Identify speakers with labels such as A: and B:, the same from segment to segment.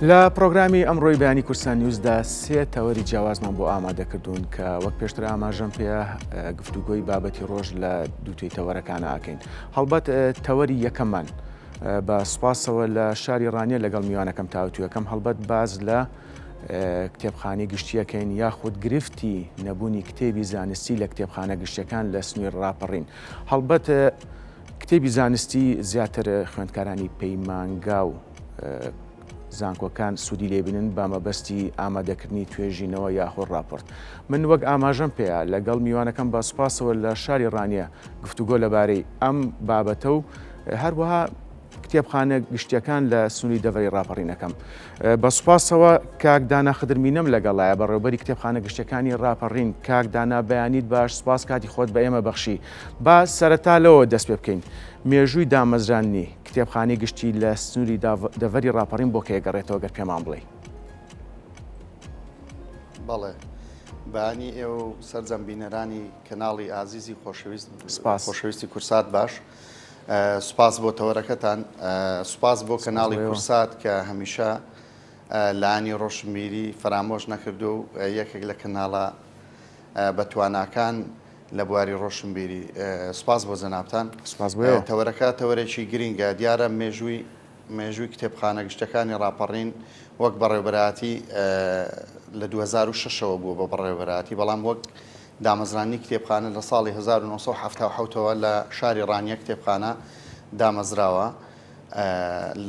A: لە پرۆگرامی ئەمڕۆی بەیانی کوردستان نیوزدا سێ تەوەری جیاوازمان بۆ ئامادەکردوون کە وەک پێشتر ئاماژەم پێ گفتوگۆی بابەتی ڕۆژ لە دووتوێی تەوەرەکانە ئەکەین. هەڵبەت تەوەری یەکەممان بە سوپاسەوە لە شاری ڕانیە لەگەڵ میوانەکەم تاوتوێکەم هەڵبەت باز لە کتێبخانەی گشتیەکەین یاخود گرفتی نەبوونی کتێبی زانستی لە کتێبخانە گشتیەکان لە سنوور ڕاپەڕین. هەڵبەت کتێبی زانستی زیاتر خوێندکارانی پەیمانگا و زانکۆکان سوودی لێبینن بە مەبەستی ئامادەکردنی توێژینەوە یاخۆ راپۆرت. من وەک ئاماژەم پێیا لەگەڵ میوانەکەم بە سوپاسەوە لە شاری ڕانیە گفتوگۆ لەبارەی ئەم بابەتە و هەروەها کتێبخانە گشتیەکان لە سنووری دەڤەری ڕاپەڕین ئەکەم. بە سوپاسەوە کاک دانا خدر مینەم لەگەڵایە بەڕێوبەری کتێبخانە گشتیەکانی ڕاپەڕین. کاک دانا بەیانیت باش، سوپاس کاتی خۆت بە ئێمە بەخشی. با سەرەتا لەوە دەست پێ بکەین. مێژووی دامەزراندنی کتێبخانەی گشتی لە سنووری دەڤەری ڕاپەڕین بۆ کەی ئەگەڕێتەوە گەر پێمان بڵێی؟
B: بەڵێ. بەیانی ئێوە و سەرجەم بینەرانی کەناڵی ئازیزی خۆشەویست
A: سپاس.
B: خۆشەویستی کورسات باش. سوپاس بۆ تەوەرەکەتان. سوپاس بۆ کەناڵی کورسات کە هەمیشە لایەنی ڕۆشنبیری فەرامۆش نەکردووە و یەکێک لە کەناڵە بەتواناکان لە بواری ڕۆشنبیری. سوپاس بۆ جەنابتان.
A: سوپاس بۆ ئێوە.
B: تەوەرەکە تەوەرێکی گرینگە. دیارە مێژووی مێژووی کتێبخانە گشتیەکانی ڕاپەڕین وەک بەڕێوەبەرایەتی لە 2006 ەوە بووە بە بەڕێوەبەرایەتی، بەڵام وەک دامەزراندنی کتێبخانە لە ساڵی 1977 ەوە لە شاری ڕانیە کتێبخانە دامەزراوە.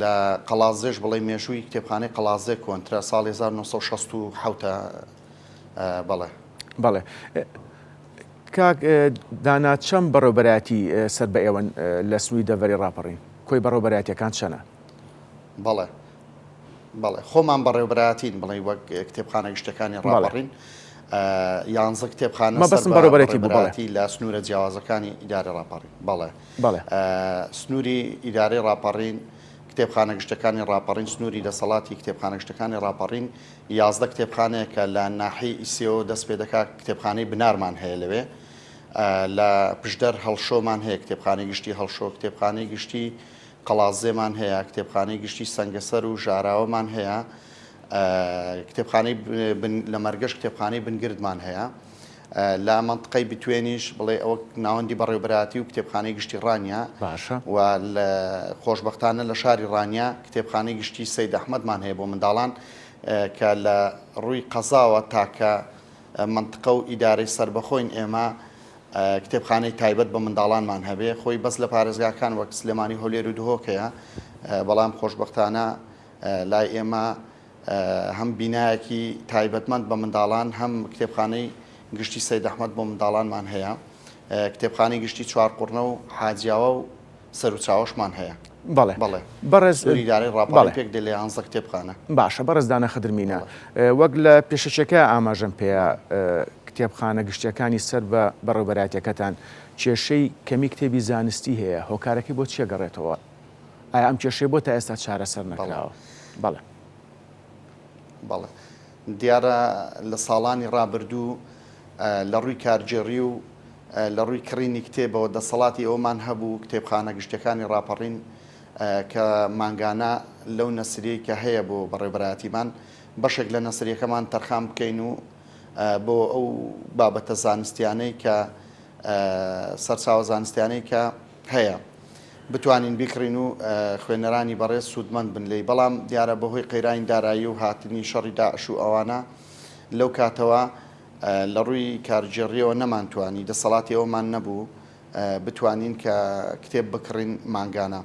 B: لە قەڵادزێش بڵێ مێژووی کتێبخانەی قەڵادزێ کۆنترە، ساڵی 1967 بەڵێ.
A: بەڵێ. کاک دانا چەند بەڕێوبەرایەتی سەر بە ئێوەن لە سنووری دەڤەری ڕاپەڕین؟ کۆی بەڕێوبەرایەتیەکان چەنە؟
B: بەڵێ بەڵێ خۆمان بەڕێوبەرایەتین بڵێ وەک کتێبخانە گشتەکانی ڕاپەڕین یانزە کتێبخانە
A: مەبەستم بەڕێوبەرایەتی بوو بەڵێ
B: لە سنوورە جیاوازەکانی ئیدارەی ڕاپەڕین بەڵێ
A: بەڵێ
B: سنووری ئیدارەی ڕاپەڕین کتێبخانە گشتەکانی ڕاپەڕین سنووری دەسەڵاتی کتێبخانە گشتەکانی ڕاپەڕین 11 کتێبخانەیە کە لە ناحیەی ئیسێوە دەست پێ دەکات کتێبخانەی بنارمان هەیە لەوێ لە پشدەر هەڵشۆمان هەیە کتێبخانەی گشتی هەڵشۆ کتێبخانەی گشتی قەڵادزێمان هەیە کتێبخانەی گشتی سەنگەسەر و ژاراوەمان هەیە کتێبخانەی لە مەرگەش کتێبخانەی بنگردمان هەیە لە مەنتقەی بتوێنیش بڵێ ئەوە ناوەندی بەڕێوبەرایەتی و کتێبخانەی گشتی ڕانیە
A: باشە
B: و خۆشبەختانە لە شاری ڕانیە کتێبخانەی گشتی سەید ئەحمەدمان هەیە بۆ منداڵان کە لە ڕووی قەزاوە تاکە مەنتقە و ئیدارەی سەربەخۆین ئێمە کتێبخانەی تایبەت بە منداڵانمان هەبێ خۆی بەس لە پارێزگاکان وەک سلێمانی هەولێر و دهۆک هەیە بەڵام خۆشبەختانە لای ئێمە هەم بینایەکی تایبەتمەند بە منداڵان هەم کتێبخانەی گشتی سەید ئەحمەد بۆ منداڵانمان هەیە کتێبخانەی گشتی چوارقوڕنە و حاجیاوە و سەروچاوەشمان هەیە.
A: بەڵێ
B: بەڵێ
A: بەڕێز
B: سنووری ئیدارەی ڕاپەڕین
A: بەڵێ.
B: پێک دێ لە یانزە کتێبخانە.
A: باشە بەڕێز دانا خدر مینا وەک لە پێشەکیەکە ئاماژەم پێیا کتێبخانە گشتیەکانی سەر بە بەڕێوبەرایەتیەکەتان کێشەی کەمی کتێبی زانستی هەیە هۆکارەکەی بۆ چیە گەڕێتەوە ئایا ئەم کێشەیە بۆ تا ئێستا چارەسەر
B: بەڵێ.
A: نەکراوە؟ بەڵێ.
B: بەڵێ دیارە لە ساڵانی ڕابردوو لە ڕووی کارگێڕی و لە ڕووی کڕینی کتێبەوە دەسەڵاتی ئەوەمان هەبوو کتێبخانە گشتیەکانی ڕاپەڕین کە مانگانە لەو نەسریەی کە هەیە بۆ بەڕێوبەرایەتیمان بەشێک لە نەسریەکەمان تەرخان بکەین و بۆ ئەو بابەتە زانستیانەی کە سەرچاوە زانستیانەی کە هەیە بتوانین بیکڕین و خوێنەرانی بەڕێز سوودمەند بن لێی بەڵام دیارە بەهۆی قەیرانی دارایی و هاتنی شەڕی داعش و ئەوانە لەو کاتەوە لە ڕووی کارگێڕییەوە نەمانتوانی، دەسەڵاتی ئەوەمان نەبوو بتوانین کە کتێب بکڕین مانگانە.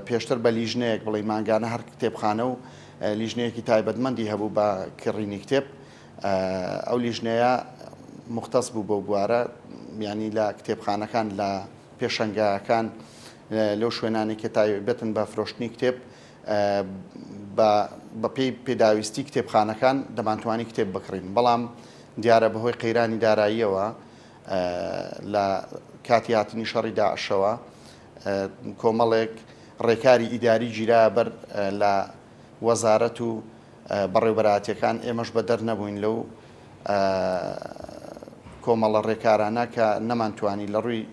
B: پێشتر بە لیژنەیەک بڵێی مانگانە هەر کتێبخانە و لیژنەیەکی تایبەتمەندی هەبوو بە کڕینی کتێب. ئەو لیژنەیە موختەس بوو بەو بوارە، یانی لە کتێبخانەکان، لە پێشەنگاکان، لەو شوێنانەی کە تایبەتن بە فرۆشتنی کتێب، بە بەپێی پێداویستی کتێبخانەکان دەمانتوانی کتێب بکڕین، بەڵام دیارە بەهۆی قەیرانی داراییەوە لە کاتی هاتنی شەڕی داعشەوە کۆمەڵێک ڕێکاری ئیداری گیرایە بەر لە وەزارەت و بەڕێوبەرایەتیەکان، ئێمەش بەدەر نەبووین لەو کۆمەڵە ڕێکارانە کە نەمانتوانی لە ڕووی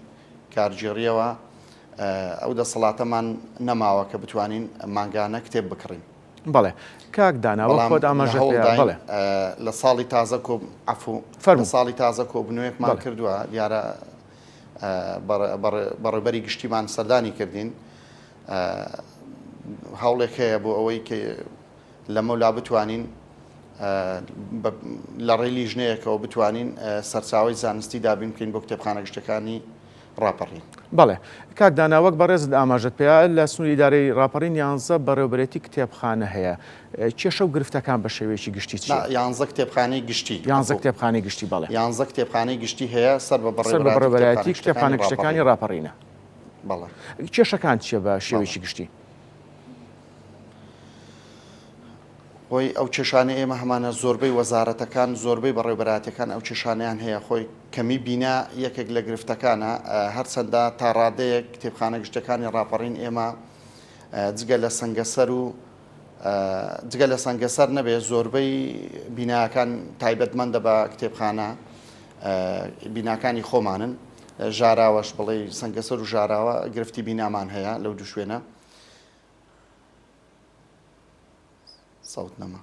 B: کارگێڕییەوە ئەو دەسەڵاتەمان نەماوە کە بتوانین مانگانە کتێب بکڕین.
A: بەڵێ کاک دانا وەک
B: بەڵام
A: خۆت
B: لە
A: ئاماژەت پێ
B: هەوڵداین
A: بەڵێ.
B: لە ساڵی تازە کۆ عەفوو لە
A: فەرموو.
B: ساڵی تازە کۆبوونەوەیەکمان
A: بەڵێ.
B: کردووە دیارە بەڕێوبەری گشتیمان سەردانی کردین هەوڵێک هەیە بۆ ئەوەی کە لەمەولا بتوانین لە ڕێی لیژنەیەکەوە بتوانین سەرچاوەی زانستی دابین بکەین بۆ کتێبخانە گشتەکانی ڕاپەڕین.
A: بەڵێ کاک دانا وەک بەڕێزت ئاماژەت پێ لە سنووری ئیدارەی ڕاپەڕین یانزە بەڕێوبەرێتی کتێبخانە هەیە کێشە و گرفتەکان بە شێوەیەکی گشتی
B: نا
A: چییە؟
B: یانزە کتێبخانەی گشتی
A: یانزە
B: عەفوو
A: کتێبخانەی گشتی بەڵێ.
B: یانزە کتێبخانەی گشتی هەیە سەر بە
A: سەر بە
B: بەڕێوبەرایەتی
A: بەڕێوبەرایەتی
B: کتێبخانە
A: کتێبخانە
B: گشتەکانی
A: گشتەکانی
B: ڕاپەڕین.
A: ڕاپەڕینە.
B: بەڵێ.
A: کێشەکان چییە بە
B: بەڵێ.
A: شێوەیەکی گشتی؟
B: خۆی ئەو کێشانەی ئێمە هەمانە زۆربەی وەزارەتەکان زۆربەی بەڕێوبەراتەکان ئەو کێشانەیان هەیە خۆی کەمی بینا یەکێک لە گرفتەکانە هەرچەندە تا ڕادەیەک کتێبخانە گشتەکانی ڕاپەڕین ئێمە جگە لە سەنگەسەر و جگە لە سەنگەسەر نەبێ زۆربەی بیناکان تایبەتمەندە بە کتێبخانە بیناکانی خۆمانن ژاراوەش بڵێ سەنگەسەر و ژاراوە گرفتی بینامان هەیە لەو دوو شوێنە سەوت نەما.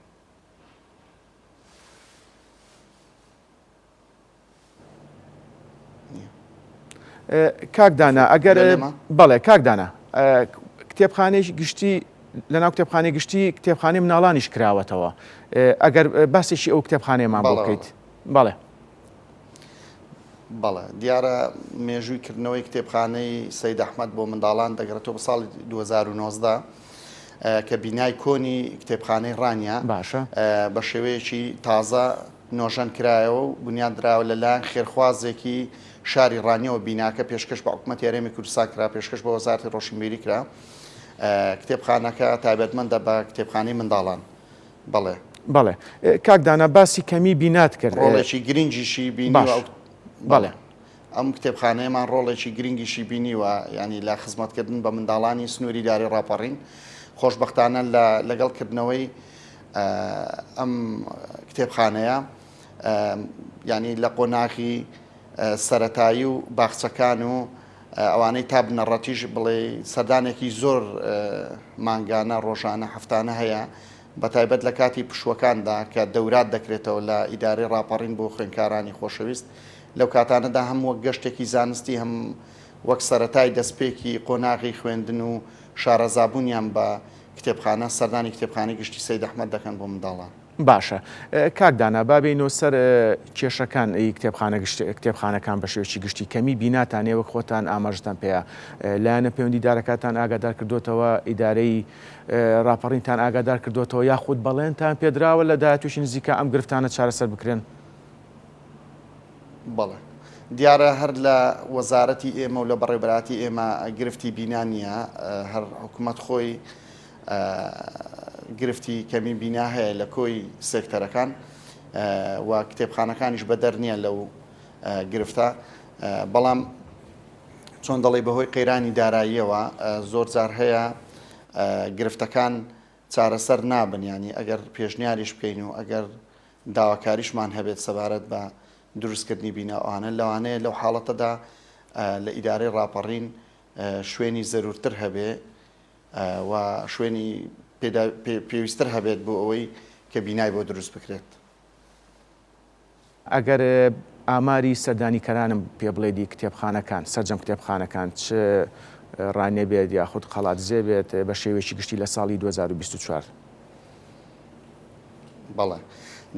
A: کاک دانا ئەگەر بەڵێ کاک دانا کتێبخانەی گشتی لەناو کتێبخانەی گشتی کتێبخانەی مناڵانیش کراوەتەوە ئەگەر باسێکی ئەو کتێبخانەیەمان بۆ بکەیت بەڵێ.
B: بەڵێ، دیارە مێژووی کردنەوەی کتێبخانەی سەید ئەحمەد بۆ منداڵان دەگەڕێتەوە بۆ ساڵی 2019 کە بینای کۆنی کتێبخانەی ڕانیە
A: باشە.
B: بە شێوەیەکی تازە نۆژەن کرایەوە و بنیاد دراوە لەلایەن خێرخوازێکی شاری ڕانیەوە بیناکە پێشکەش بە حکومەتی هەرێمی کوردستان کرا پێشکەش بە وەزارەتی ڕۆشنبیری کرا کتێبخانەکە تایبەتمەندە بە کتێبخانەی منداڵان بەڵێ.
A: بەڵێ کاک دانا باسی کەمی بینات کرد.
B: ڕۆڵێکی گرنگیشی بینیوە
A: باش
B: ئەو
A: بەڵێ.
B: بەڵێ ئەم کتێبخانەیەمان ڕۆڵێکی گرنگیشی بینیوە یانی لە خزمەتکردن بە منداڵانی سنووری داری ڕاپەڕین خۆشبەختانە لە لەگەڵ کردنەوەی ئەم کتێبخانەیە یانی لە قۆناغی سەرەتایی و باخچەکان و ئەوانەی تا بنەڕەتیش بڵێ سەردانێکی زۆر مانگانە ڕۆژانە هەفتانە هەیە بەتایبەت لە کاتی پشووەکاندا کە دەورات دەکرێتەوە لە ئیدارەی ڕاپەڕین بۆ خوێندکارانی خۆشەویست، لەو کاتانەدا هەم وەک گەشتێکی زانستی هەم وەک سەرەتای دەستپێکی قۆناغی خوێندن و شارەزابوونیان بە کتێبخانە، سەردانی کتێبخانەی گشتی سەید ئەحمەد دەکەن بۆ منداڵان.
A: باشە کاک دانا با بێینەوە سەر کێشەکان ی کتێبخانە گشت کتێبخانەکان بە شێوەیەکی گشتی کەمی بیناتان هەیە وەک خۆتان ئاماژەتان پێیە لایەنە پەیوەندیدارەکاتان ئاگادار کردۆتەوە ئیدارەی ڕاپەڕینتان ئاگادار کردۆتەوە یاخود بەڵێنتان پێدراوە لە داهاتوویی نزیکا ئەم گرفتانە چارەسەر بکرێن؟
B: بەڵێ. دیارە هەر لە وەزارەتی ئێمە و لە بەڕێوەبەرایەتی ئێمە گرفتی بینا نییە، هەر حکومەت خۆی گرفتی کەمی بینا هەیە لە کۆی سێکتەرەکان و کتێبخانەکانیش بەدەر نییە لەو گرفتە، بەڵام چۆن دەڵێی بەهۆی قەیرانی داراییەوە زۆر جار هەیە گرفتەکان چارەسەر نابن یانی ئەگەر پێشنیاریش بکەین و ئەگەر داواکاریشمان هەبێت سەبارەت بە دروستکردنی بینا ئەوانە لەوانەیە لەو حاڵەتەدا لە ئیدارەی ڕاپەڕین شوێنی زەرورتر هەبێ و شوێنی پێویستتر هەبێت بۆ ئەوەی کە بینای بۆ دروست بکرێت.
A: ئەگەر ئاماری سەردانیکەرانم پێ بڵێی کتێبخانەکان، سەرجەم کتێبخانەکان چ ڕانیە بێت یاخود قەڵادزێ بێت بە شێوەیەکی گشتی لە ساڵی 2024.
B: بەڵێ.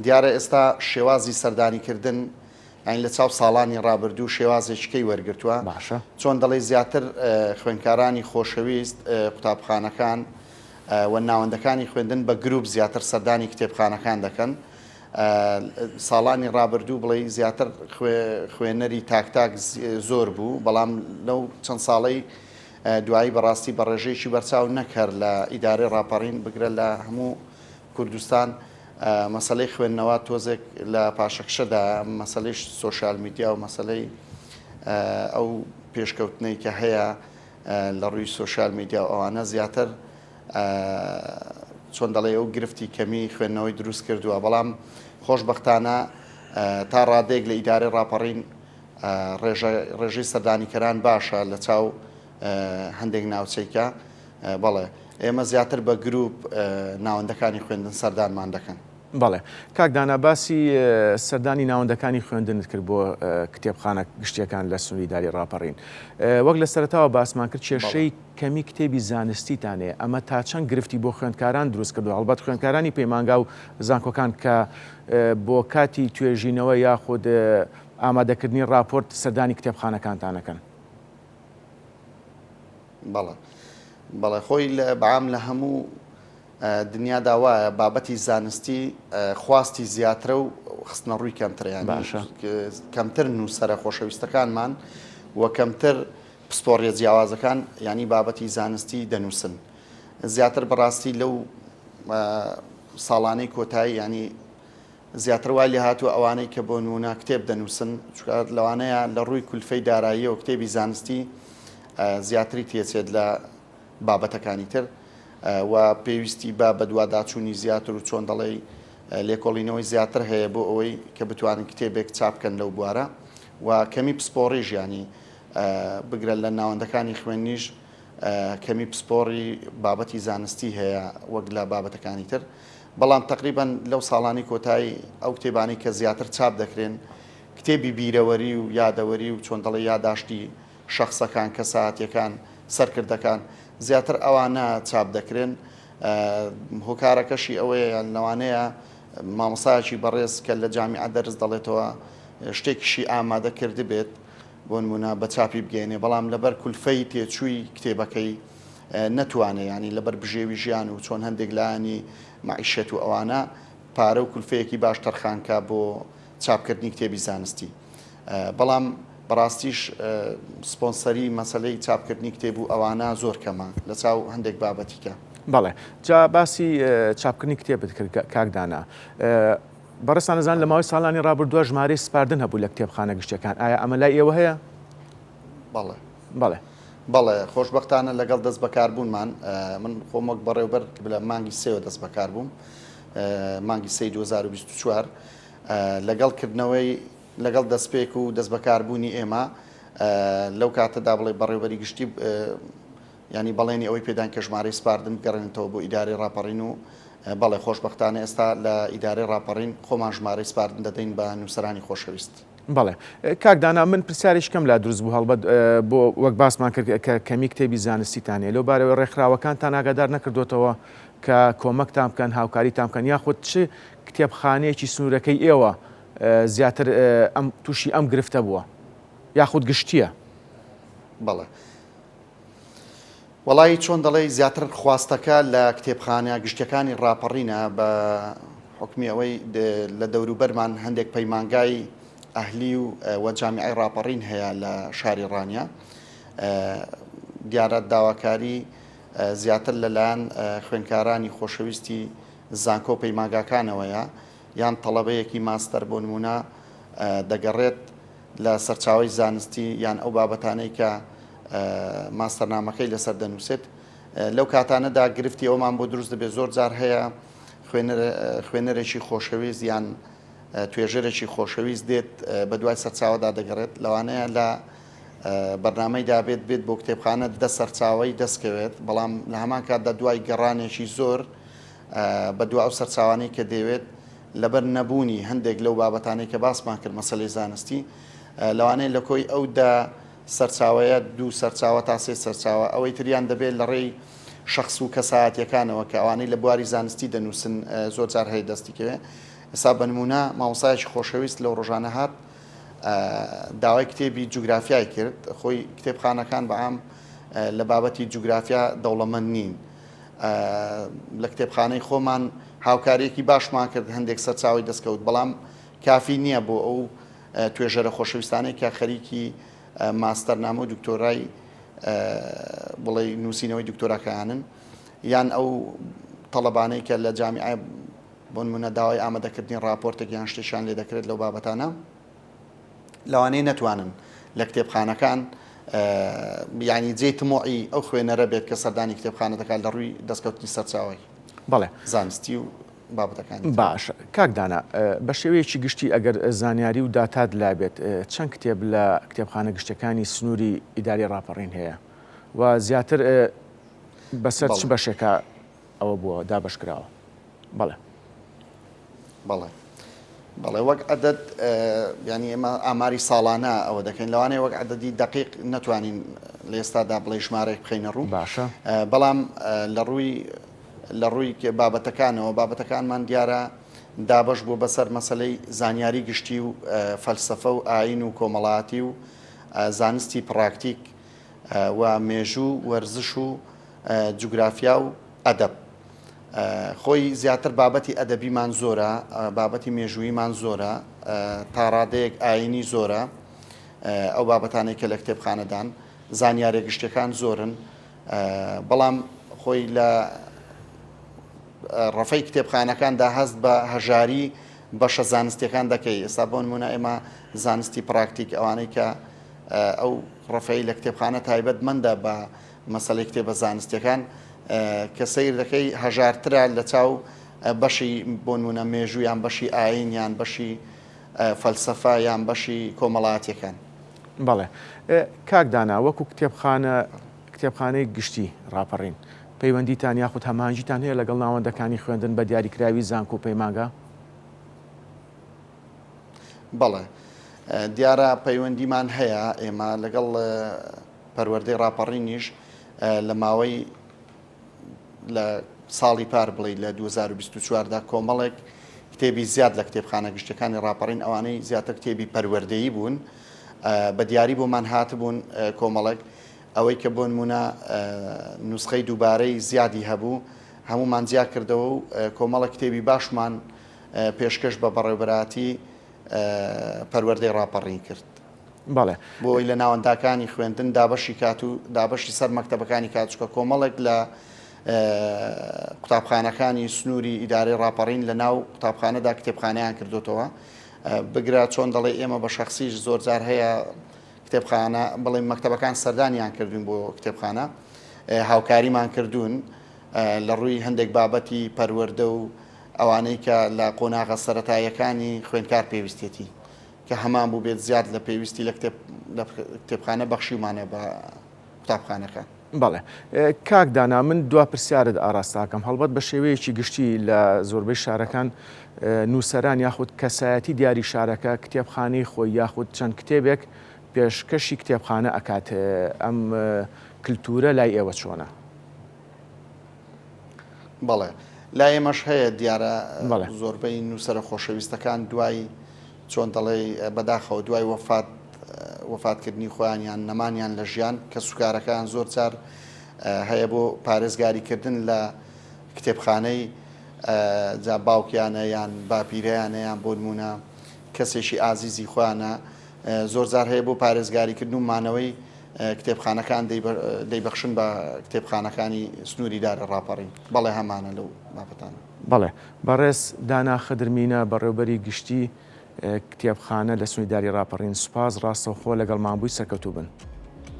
B: دیارە ئێستا شێوازی سەردانیکردن یانی لە چاو ساڵانی ڕابردوو شێوازێکی کەی وەرگرتووە.
A: باشە.
B: چۆن دەڵێی زیاتر خوێندکارانی خۆشەویست قوتابخانەکان و ناوەندەکانی خوێندن بە گروپ زیاتر سەردانی کتێبخانەکان دەکەن. ساڵانی ڕابردوو بڵێی زیاتر خوێنەری تاک تاک زۆر بوو، بەڵام لەو چەند ساڵەی دوایی بەڕاستی بە ڕێژەیەکی بەرچاو نەک هەر لە ئیدارەی ڕاپەڕین بگرە لە هەموو کوردستان مەسەلەی خوێندنەوە تۆزێک لە پاشەکشەدایە، مەسەلەی سۆشیال میدیا و مەسەلەی ئەو پێشکەوتنەی کە هەیە لە ڕووی سۆشیال میدیا و ئەوانە زیاتر چۆن دەڵێی ئەو گرفتی کەمی خوێندنەوەی دروست کردووە، بەڵام خۆشبەختانە تا ڕادەیەک لە ئیدارەی ڕاپەڕین ڕێژەی سەردانیکەران باشە لە چاو هەندێک ناوچەیکە بەڵێ. ئێمە زیاتر بە گروپ ناوەندەکانی خوێندن سەردانمان دەکەن.
A: بەڵێ کاک دانا باسی سەردانی ناوەندەکانی خوێندنت کرد بۆ کتێبخانە گشتیەکان لە سنووری داری ڕاپەڕین وەک لە سەرەتاوە باسمان کرد کێشەی کەمی کتێبی زانستیتان هەیە ئەمە تا چەند گرفتی بۆ خوێندکاران دروست کردووە هەڵبەت خوێندکارانی پەیمانگا و زانکۆکان کە بۆ کاتی توێژینەوە یاخود ئامادەکردنی ڕاپۆرت سەردانی کتێبخانەکانتان ئەکەن.
B: بەڵێ بەڵێ خۆی لە بەعام لە هەموو دنیادا وایە بابەتی زانستی خواستی زیاترە و خستنەڕووی کەمترە یانی
A: باشە.
B: کەمتر نووسەرە خۆشەویستەکانمان و کەمتر پسپۆڕیە جیاوازەکان یانی بابەتی زانستی دەنووسن زیاتر بەڕاستی لەو ساڵانەی کۆتایی ینی زیاتر وای لێهاتووە ئەوانەی کە بۆ نموونە کتێب دەنووسن چونکە لەوانەیە لە ڕووی کولفەی داراییەوە کتێبی زانستی زیاتری تێچێت لە بابەتەکانی تر و پێویستی بە بەدواداچوونی زیاتر و چۆن دەڵێی لێکۆڵینەوەی زیاتر هەیە بۆ ئەوەی کە بتوانن کتێبێک چاپ بکەن لەو بوارە و کەمی پسپۆڕیش یانی بگرە لە ناوەندەکانی خوێندنیش کەمی پسپۆڕی بابەتی زانستی هەیە وەک لە بابەتەکانی تر بەڵام تەقریبەن لەو ساڵانەی کۆتایی ئەو کتێبانەی کە زیاتر چاپ دەکرێن کتێبی بیرەوەری و یادەوەری و چۆن دەڵێ یاداشتی شەخسەکان، کەسایەتیەکان، سەرکردەکان زیاتر ئەوانە چاپ دەکرێن هۆکارەکەشی ئەوەیە یان لەوانەیە مامۆستایەکی بەڕێز کە لە جامیعە دەرس دەڵێتەوە شتێکیشی ئامادە کردبێت بۆ نمونە بە چاپی بگەێنێ بەڵام لەبەر کولفەی تێچووی کتێبەکەی نەتوانێ ینی لەبەر بژێوی ژیان و چۆن هەندێک لایەنی مەعیشەت و ئەوانە پارە و کولفەیەکی باش تەرخانکە بۆ چاپکردنی کتێبی زانستی بەڵام بەڕاستیش سپۆنسەری مەسەلەی چاپکردنی کتێب و ئەوانە زۆر کەمە لە چاو هەندێک بابەتی کە.
A: بەڵێ جا باسی چاپکردنی کتێبت کرد کاک دانا بەڕێزتان ئەزانن لە ماوەی ساڵانی ڕابردووە ژمارەی سپاردن هەبوو لە کتێبخانە گشتیەکان ئایا ئەمە لای ئێوە هەیە؟
B: بەڵێ.
A: بەڵێ.
B: بەڵێ خۆشبەختانە لەگەڵ دەست بەکاربوونمان من خۆم وەک بەڕێوبەر لە مانگی سێوە دەست بەکار بووم مانگی سێی 2024 لەگەڵ کردنەوەی لەگەڵ دەستپێک و دەستبەکاربوونی ئێمە لەو کاتەدا بڵێ بەڕێوبەری گشتی ینی بەڵێنی ئەوەی پێدان کە ژمارەی سپاردن بگەڕێنێتەوە بۆ ئیدارەی ڕاپەڕین و بەڵێ خۆشبەختانە ئێستا لە ئیدارەی ڕاپەڕین خۆمان ژمارەی سپاردن دەدەین بە نووسەرانی خۆشەویست.
A: بەڵێ کاک دانا من پرسیارێکی کەم لا دروست بوو هەڵبەت بۆ وەک باسمان کرد کە کەمی کتێبی زانستیتان هەیە لەو بارەوە ڕێکخراوەکانتان ئاگادار نەکردوێتەوە کە کۆمەکتان بکەن هاوکاریتان بکەن یاخود چ کتێبخانەیەکی سنوورەکەی ئێوە زیاتر ئەم تووشی ئەم گرفتە بووە یاخود گشتییە؟
B: بەڵێ. وەڵایی چۆن دەڵێی زیاتر خواستەکە لە کتێبخانە گشتیەکانی ڕاپەڕینە بە حوکمی ئەوەی لە دەوروبەرمان هەندێک پەیمانگای ئەهلی و وە جامیعەی ڕاپەڕین هەیە لە شاری ڕانیە دیارە داواکاری زیاتر لەلایەن خوێندکارانی خۆشەویستی زانکۆ و پەیمانگاکانەوەیە یان تەڵەبەیەکی ماستەر بۆ نموونە دەگەڕێت لە سەرچاوەی زانستی یان ئەو بابەتانەی کە ماستەرنامەکەی لەسەر دەنووسێت لەو کاتانەدا گرفتی ئەومان بۆ دروست دەبێت زۆر جار هەیە خوێنەرێکی خۆشەویست یان توێژەرێکی خۆشەویست دێت بە دوای سەرچاوەدا دەگەڕێت لەوانەیە لە بەرنامەیدا بێت بێت بۆ کتێبخانە دە سەرچاوەی دەستکەوێت بەڵام لە هەمان کاتدا دوای گەڕانێکی زۆر بەدوا ئەو سەرچاوانەی کە دەیەوێت لەبەر نەبوونی هەندێک لەو بابەتانەی کە باسمان کرد مەسەلەی زانستی لەوانەیە لە کۆی ئەو دە سەرچاوەیە دوو سەرچاوە تا سێ سەرچاوە ئەوەی تریان دەبێت لە ڕێی شەخس و کەسایەتیەکانەوە کە ئەوانەی لە بواری زانستی دەنووسن زۆر جار هەیە دەستی کەوێ ئێستا بە نموونە مامۆستایەکی خۆشەویست لەو ڕۆژانە هات داوای کتێبی جوگرافیای کرد خۆی کتێبخانەکان بەعام لە بابەتی جوگرافیا دەوڵەمەند نین لە کتێبخانەی خۆمان هاوکاریەکی باشمان کرد هەندێک سەرچاوی دەستکەوت بەڵام کافی نییە بۆ ئەو توێژەرە خۆشەویستانەی کە خەریکی ماستەرنامە و دکتۆرای بڵێ نووسینەوەی دکتۆراکەیانن یان ئەو تەڵەبانەی کە لە جامیعە بۆ نمونە داوای ئامادەکردنی راپۆرتێک یان شتێکیان لێ دەکرێت لەو بابەتانە لەوانەیە نەتوانن لە کتێبخانەکان یانی جێی تموعی ئەو خوێنەرە بێت کە سەردانی کتێبخانە دەکات لە ڕووی دەستکەوتنی سەرچاوەی
A: بەڵێ
B: زانستی و بابەتەکانی
A: تر. باشە کاک دانا بە شێوەیەکی گشتی ئەگەر زانیاری و داتات لابێت چەند کتێب لە کتێبخانە گشتیەکانی سنووری ئیداری ڕاپەڕین هەیە و زیاتر. بەسەر چ بەشێکا ئەوە بووە دابەش کراوە؟ بەڵێ.
B: بەڵێ. بەڵێ وەک عەدەد یانی ئێمە ئاماری ساڵانە ئەوە دەکەین لەوانەیە وەک عەدەدی دەقیق نەتوانین لە ئێستادا بڵێ ژمارەیەک بخەینە ڕوو
A: باشە
B: بەڵام لە ڕووی لە ڕووی بابەتەکانەوە بابەتەکانمان دیارە دابەش بووە بەسەر مەسەلەی زانیاری گشتی و فەلسەفە و ئاین و کۆمەڵایەتی و زانستی پراکتیک و مێژوو وەرزش و جوگرافیا و ئەدەب. خۆی زیاتر بابەتی ئەدەبیمان زۆرە، بابەتی مێژووییمان زۆرە، تاڕادەیەک ئایینی زۆرە، ئەو بابەتانەی کە لە کتێبخانەدان، زانیاریە گشتیەکان زۆرن، بەڵام خۆی لە ڕەفەی کتێبخانەکاندا هەست بە هەژاری بەشە زانستیەکان دەکەی. ئێستا بۆ نمونە ئێمە زانستی پراکتیک ئەوانەی کە ئەو ڕەفەی لە کتێبخانە تایبەتمەندە بە مەسەلەی کتێبە زانستیەکان کە سەیر دەکەی هەژارترە لە چاو بەشی بۆ نمونە مێژوو یان بەشی ئاین یان بەشی فەلسەفە یان بەشی کۆمەڵایەتیەکان.
A: بەڵێ کاک دانا وەکو کتێبخانە کتێبخانەی گشتی ڕاپەڕین پەیوەندیتان یاخود هەماهەنگیتان هەیە لەگەڵ ناوەندەکانی خوێندن بە دیاریکراوی زانکۆ و پەیمانگا؟
B: بەڵێ دیارە پەیوەندیمان هەیە ئێمە لەگەڵ پەروەردەی ڕاپەڕینیش لە ماوەی لە ساڵی پار بڵێ لە 2024 دا کۆمەڵێک کتێبی زیاد لە کتێبخانە گشتەکانی ڕاپەڕین ئەوانەی زیاتر کتێبی پەروەردەیی بوون بە دیاری بۆمان هاتبوون کۆمەڵێک ئەوەی کە بۆ نمونە نوسخەی دووبارەی زیادی هەبوو هەمومان جیا کردەوە و کۆمەڵە کتێبی باشمان پێشکەش بە بەڕێوبەراتی پەروەردەی ڕاپەڕین کرد.
A: بەڵێ.
B: بۆ ئەوەی لە ناوەنداکانی خوێندن دابەشی کات و دابەشی سەر مەکتەبەکانی کات، چونکە کۆمەڵێک لە قوتابخانەکانی سنووری ئیدارەی ڕاپەڕین لە ناو قوتابخانەدا کتێبخانەیان کردوتەوە. بگرە چۆن دەڵێ ئێمە بە شەخسیش زۆر جار هەیە کتێبخانە بڵێن مەکتەبەکان سەردانیان کردوین بۆ کتێبخانە هاوکاریمان کردوون لە ڕووی هەندێک بابەتی پەروەردە و ئەوانەی کە لە قۆناغە سەرەتاییەکانی خوێندکار پێویستێتی کە هەمان بووبێت زیاد لە پێویستی لە کتێب لە کتێبخانە بەخشیومانە بە قوتابخانەکان.
A: بەڵێ کاک دانا من دوا پرسیارت ئاراستاکەم هەڵبەت بە شێوەیەکی گشتی لە زۆربەی شارەکان نووسەران یاخود کەسایەتی دیاری شارەکە کتێبخانەی خۆی یاخود چەند کتێبێک پێشکەشی کتێبخانە ئەکات ئەم کللتورە لای ئێوە چۆنە؟
B: بەڵێ لای ئێمەش هەیە دیارە زۆربەی نووسەرە خۆشەویستەکان دوای چۆن دەڵێی بەداخەوە دوای وەفات وەفاتکردنی خۆیان یان نەمانیان لە ژیان کە سوکارەکان زۆر جار هەیە بۆ پارێزگاریکردن لە کتێبخانەی جا باوکیانە یان باپیرەیانە یان بۆ نمونە کەسێکی ئازیزی خۆیانە زۆر جار هەیە بۆ پارێزگاریکردن و مانەوەی کتێبخانەکان دەیبەخشن بە کتێبخانەکانی سنووری دارە ڕاپەڕین بەڵێ هەمانە لەو بابەتانە.
A: بەڵێ بەڕێز دانا خدر مینە بەڕێوبەری گشتی کتێبخانە لە سنووری داری ڕاپەڕین سوپاس ڕاستەوخۆ لەگەڵمان بووی سەرکەوتوو بن.